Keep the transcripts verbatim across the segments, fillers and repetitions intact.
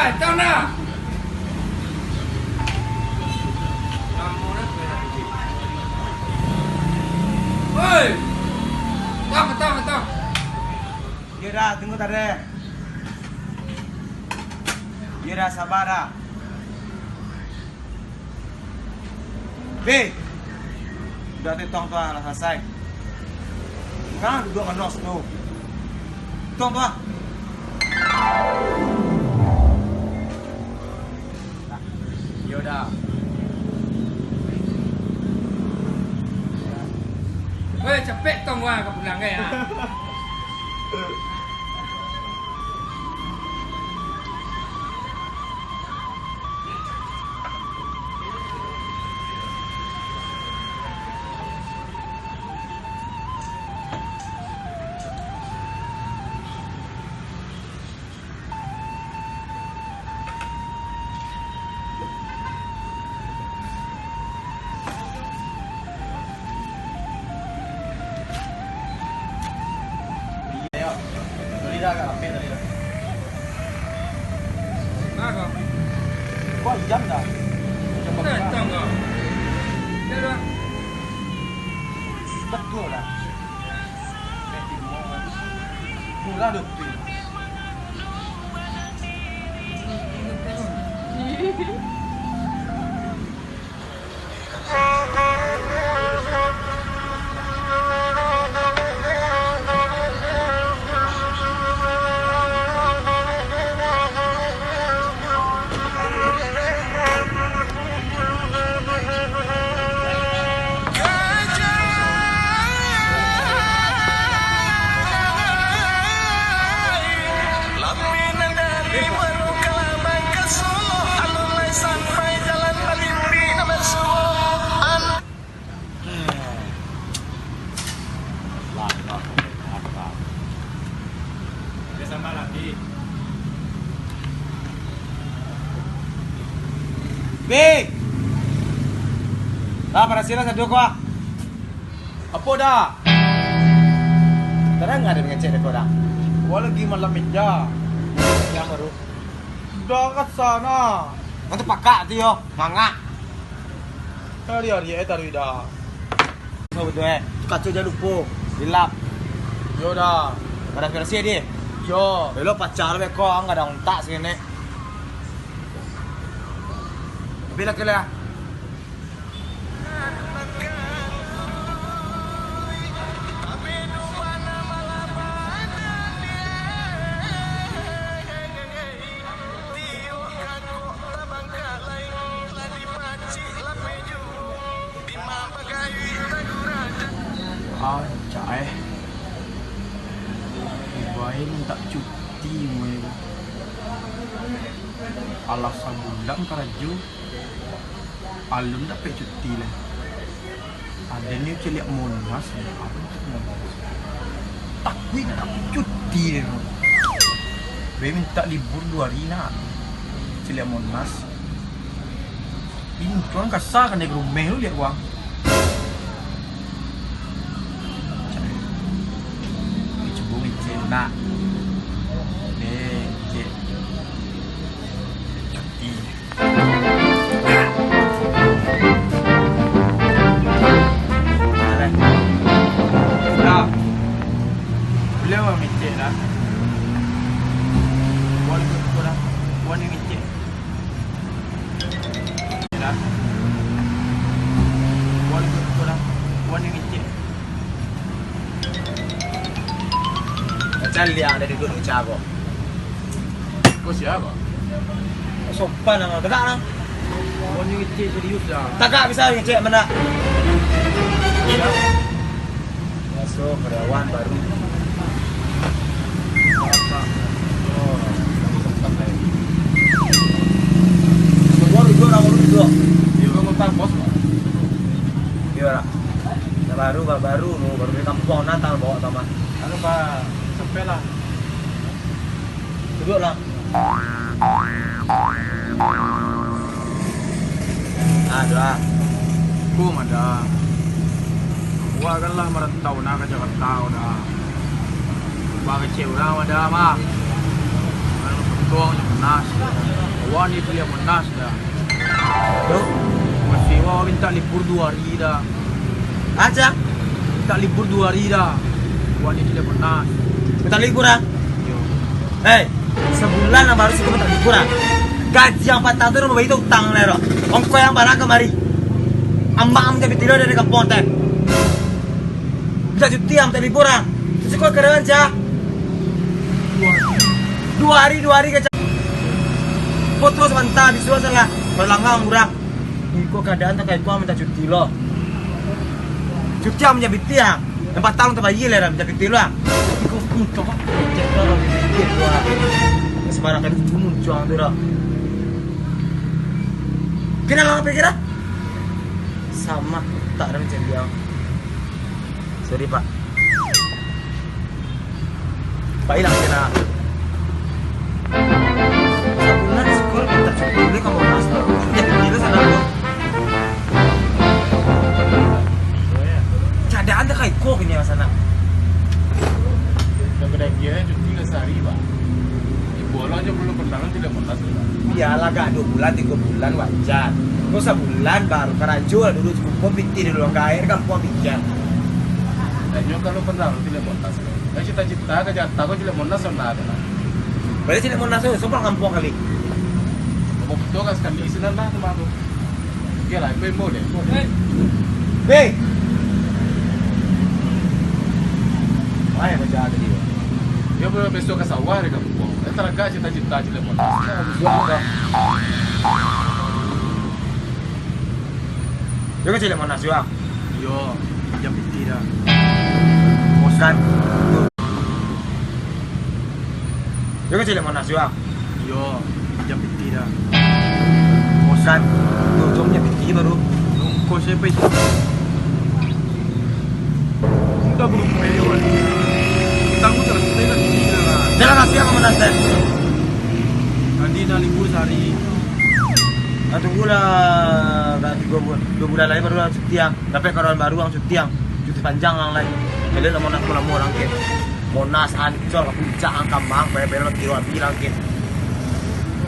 Datang dah. Oi. Tang, tang, tang. Yo dah, tunggu tadi. Yo dah, sabar dah. Pi! Udah tu, tong tu lah salasai. Nah, duduak manos tu. Tong tu lah. Yo dah. Weh, capek tong wah ka pulang ka ya. Iyo, bali dah agak rapek tadi dah. Nah, kau. Kau jam dah. Jam berapa? Datang kau. Dah, dah. Betul dah. Murah dua puluh. Bi! Lah, barasiahlah sado ko ah. Apo dah? Tarang ado mangecek dek ko dah. Wah, lagi malam meja. Yang baru. Dah ka sana. Nanti pakak tu yo, mangak. Hari-hari eh taruih dah. Oh, betul eh. Kaco jan lupo. Dilap. Yo dah. Barasiah-barasiah deh. Yo. Belok pacah lah beko, ang gadang untak sini. Tapi lah, lah. Rancak eh. Ibo e mintak cuti mah. Alah sabulan karajo, alun dapek cuti lai. Ado nio caliak Monas, apo tu Monas? Takuik nak dapek cuti lai. Be mintak libur duo ari nak. Caliak Monas. Pintu ang kasa kan dari rumah tu liek wang. Cubo ngecek nak. Be, cek. Cuti. Dah. Beliau ngecek dah. Wan tu dah. Wan yang ngecek. Macam liang dari dulu cako. Kau siapa? Sopan nama, tegak lah. Kau ni ngecek serius dah. Tagak bisa ngecek mana? Biaso karyawan baru. Baru duduk, orang baru duduk. Iyo, kan utang bos. Iyo lah. Nah, baru, baru, baru, baru dari kampuang, natang bawa kamar. Anu, Pak, sampai lah. Duduklah. Ah, dah. Ko mah dah. Awak kan lah marantau nah ka Jakarta ko dah. Ba kecek urang mah dah mah. Kalau untuang nyo panas. Wah, ni kuliah Monas dah. Tuh. Masih wah minta libur dua hari dah. Aja. Minta libur dua hari dah. Wah, ni kuliah Monas. Minta libur, ah? Yo. Hei, sebulan yang baru sih minta libur, ah. Gaji yang patang tu udah bagi utang, Nero. Ongkos yang barang kamari. Amak minta pitih lo dari kampung, teh. Bisa cuti, ah, minta libur, ah. Terus kau kerja. Dua hari, dua hari kerja. Kau terus mantap, bisuak salah. Kalau langgang murah. Iko keadaan tak kayak kau minta cuti lo. Cuti, ah, minta pitih, ah. Yang patang tak bayar lah, minta pitih lo, ah. Iko muncul, cek lo, minta pitih lo, ah. Sembarang kan itu muncul tu dah. Kena lah pikir dah. Sama, tak ada macam dia. Sorry, Pak. Pak ilang kena. Sabulan sekolah minta cuti dulu kamu Mas. Jadi gila sana tu. Keadaan tak kayak kok ini sana. Yang kedai dia cuti lah sehari, Pak. Ibu Allah aja belum pernah nanti dah pernah sudah. Bialah, agak dua bulan, tiga bulan wajar. Kok sabulan baru karajo lah dulu cukup pun pitih dulu, angka air kan puang pikiran. Tanyo kalau pernah nanti dah pernah sudah. Cita-cita ka Jakarta ko Cilik Monas sana tu lah. Berarti Cilik Monas tu, sombong kampung kali. Apa betul kan sekali sinan lah tempat tu. Oke lah, boleh, boleh. Hei! Main macam tadi. Dia boleh besok ke sawah di kampung. Dia teragak cita-cita Cilik Monas. Buat apa? Dia kan Cilik Monas juga. Yo, jam pitih dah. Bosan. Yo kan Cilik Monas juga. Yo, jam pitih dah. Bosan. Tuh, jam pitih baru. Kau siapa itu? Kita belum pewan. Kita pun selesai lah, gila lah. Jalan api yang mana, Stan? Tadi dah libur sehari. Ah, tunggulah, dah tiga bulan, dua bulan lagi baru lah cuti, ah. Dapek karyawan baru, ang cuti, ang. Cuti panjang, ang, lai. Jadi, lah, Monas, lamo, urang, ke. Monas, Ancol, ka Puncak, ang, Kambang, bayar-bayar, kiro api, urang, ke.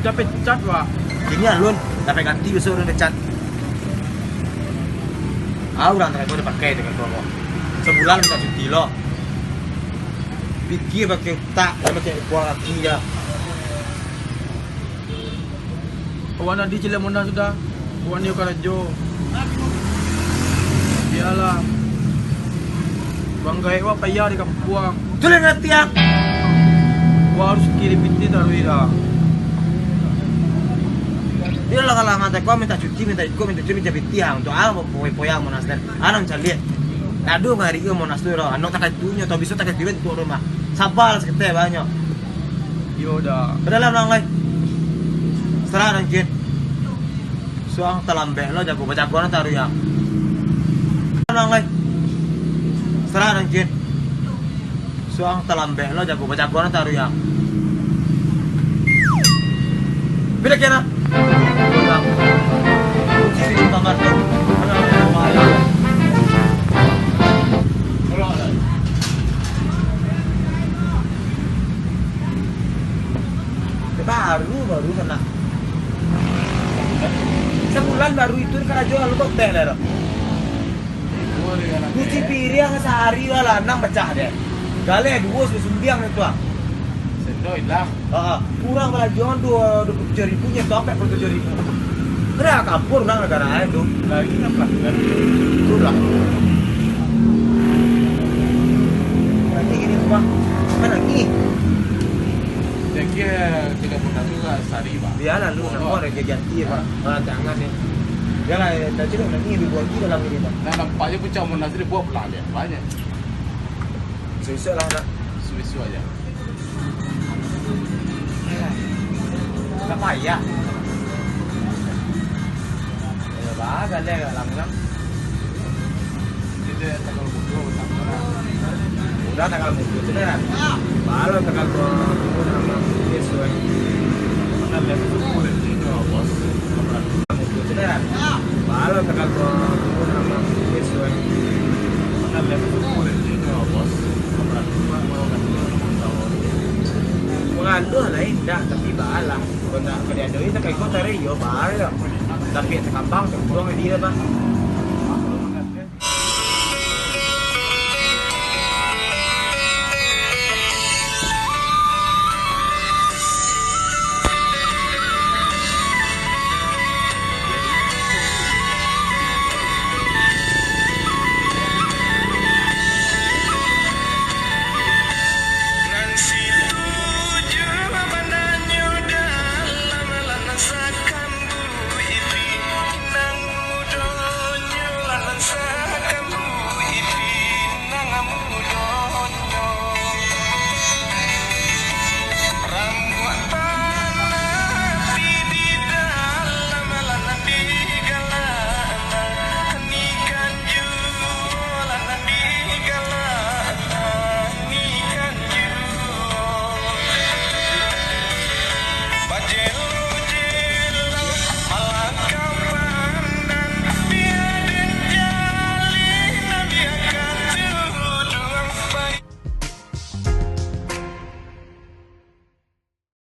Udah pecat, Wak. Kini alun, dapek ganti, besok urang pecat. Ah, urang tak boleh pakai dengan kau. Sebulan minta cuti lo. Pikir pakai utak, jangan pakai kepala kaki, ya. Awak nak di Cilik Monas sudah. Awak ni karajo. Bialah. Bang gaek awak payah di kampuang. Tu lah ngarati, ah. Awak harus kirim pitih taruih dah. Dia lah kalau ngatai kau minta cuti, minta ikut, minta cuti, minta pitih, ah. Untuk apa poyang-poyang Monas dan anak caliak. Aduh, ngari ke Monas tu dah. Anak tak kaitunyo, tau bisa tak kaitunyo tu rumah. Sabar lah seketek banyak. Yo dah. Udah lah, pulang lai. Serah dah, Jin. Suang talambek lo jago, bajago lah taruih, ya. Pulang lai. Serah dah, Jin. Suang talambek lo jago, bajago lah taruih, ya. Bila kena? Pulang. Kunci di kamar tu. Baru, baru kena. Sabulan baru itu karajo lalu kok teh lah. Cuci piriang sahari lah lanang pacah deh. Galeh duo sudah sumbiang itu ah. Sendo ilang. Ha, kurang balajuan dua, dua puluh tujuh ribu nyo, sampai puluh tujuh ribu. Kena kabur urang gara-gara itu. Lagi napa? Itulah. Berarti gini rumah. Mana lagi? Jadi, eh, tidak pernah juga sehari, Pak. Biarlah lu, nak buat lagi ganti, Pak. Ah, jangan ni. Biarlah, eh, tadi lu nak ni, ibu lagi dalam ini, Pak. Nah, nampaknya pun cuma nasri buat pulang dia. Banyak. Besok-besok lah, nak. Besok-besok aja. Dah payah. Ya, bah, galak kat dalam kan. Kita tanggal dua puluh, tanggal. Udah tanggal dua puluh tu kan. Baru tanggal dua puluh, tanggal dua puluh, besok, eh. Tanggal dua puluh, bos. Tanggal dua puluh tu kan. Baru tanggal dua puluh, tanggal dua puluh, besok, eh. Tanggal dua puluh, bos. Tanggal dua puluh, tanggal dua puluh. Aluah lah indak, tapi baa lah. Kok nak ka diadoin, tak kaiko tarik, yo baa lah. Tapi takambang, tak buang di lah, bah.